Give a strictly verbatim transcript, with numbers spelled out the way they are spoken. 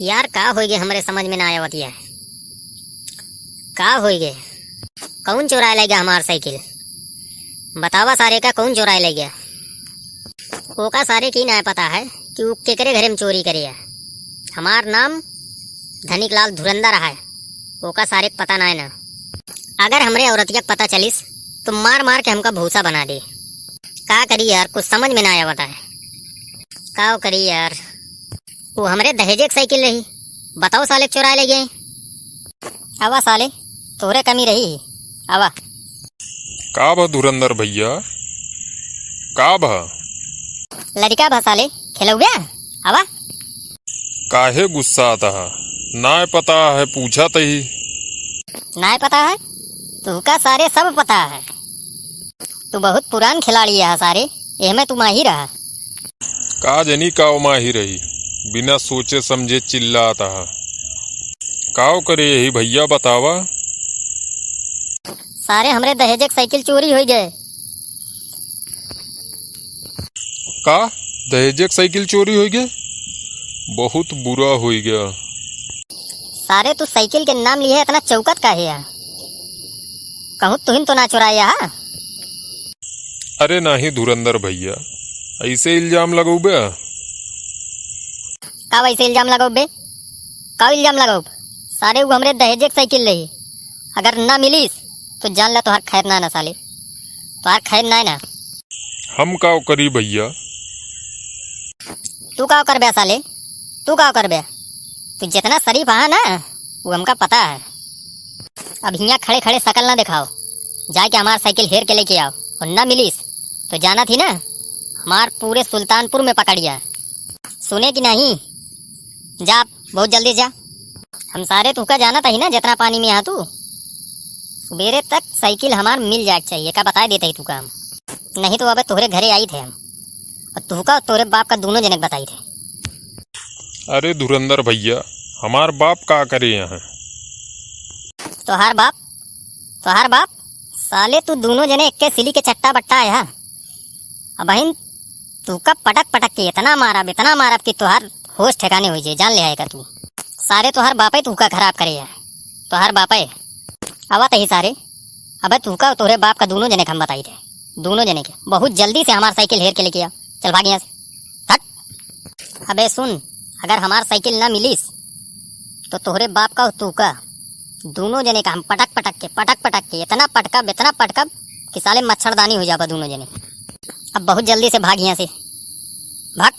यार, का होइगे, हमरे समझ में ना आवत है। का होइगे? कौन चुराए लइ गया हमार साइकिल? बतावा सारे का, कौन चुराए लइ गया? ओका सारे की ना पता है कि उ केकरे घरे में चोरी करे है। हमार नाम धनिक लाल धुरंधर है। ओका सारे के पता ना है ना। अगर हमरे औरतिया के पता चलिस तो मार मार के हमका भूसा बना दे। का करी यार, कुछ समझ में ना आवत है। का करी यार, वो हमरे दहेजे के साइकिल रही, बताओ साले के चुराए लइ गए। आवा साले, तोहरे कमी रही, आवा। का भा धुरंधर भइया, का भा? लड़िका भा साले, खेलौबे, आवा। काहे गुस्सात हा? नाय पता है, पूछत ही। नाय पता है? तुहका सारे सब पता है। तू बहुत पुरान खिलाड़ी है सारे, एहमे तू माहिर है। का जनी का माहिर रही, बिना सोचे समझे चिल्लात हा। काव करे यही भइया, बतावा। सारे, हमरे दहेजे के साइकिल चोरी होइ गए। का? दहेजे के साइकिल चोरी होइ गए? बहुत बुरा होइ गया। सारे, तू साइकिल के नाम लिए इतना चौकत काहे है? कहूँ तुहिन तो ना चुराया हा? अरे नाही धुरंधर भइया, ऐसे इल्जाम लगौबे? का वैसे इल्जाम लगौबे? का इल्जाम लगौब? सारे, वो हमरे दहेजे के साइकिल रही, अगर ना मिलिस तो जान ला तोहार खैर ना ना साले, तोहार खैर ना ना। हम का करी भइया? तू का करबे साले? तू का करबे? तू जितना शरीफ है ना, वो हमका पता है। अब हियाँ खड़े खड़े शकल ना दिखाओ, जाके हमार साइकिल हेर के लेके आओ, और ना मिलिस तो जानत ही ना, हमार पूरे सुल्तानपुर में पकड़िया। सुने कि नहीं? जा, बहुत जल्दी जा। हम सारे तुहका जानत ही ना, जितना पानी में आ तू। सुबेरे तक साइकिल हमार मिल जाए के चाहिए, का बताए देते ही तुका हम। नहीं तो अबे तोहरे घरे आई थे हम। और तुहका और तोहरे बाप का दोनों जने के बताई थे। अरे धुरंधर भइया, हमार बाप का करे यहाँ? तोहार बाप? तोहार बाप? साले, तू दोनों जने एक्के सिली के चट्टा बट्टा है। अब बहिन, तुका पटक पटक के इतना मारब, इतना मारब कि तोहार होश ठिकाने होइ जाए, जान ले आएगा तू। सारे, तोहार बापे तुका खराब करे है, तोहार बापे। आवा तही सारे, अबे तुका तोहरे बाप का दोनों जने के हम बताई थे, दोनों जने के। बहुत जल्दी से हमार साइकिल हेर के लेके आ, चल भाग यहाँ से, हट। अबे सुन, अगर हमार साइकिल ना मिलिस तो तोहरे बाप का और तुका दोनों जने का हम पटक पटक के, पटक पटक के इतना पटकब, इतना पटकब कि साले मच्छरदानी हो जाबा दोनों जने। अब बहुत जल्दी से भाग यहाँ से, भाग।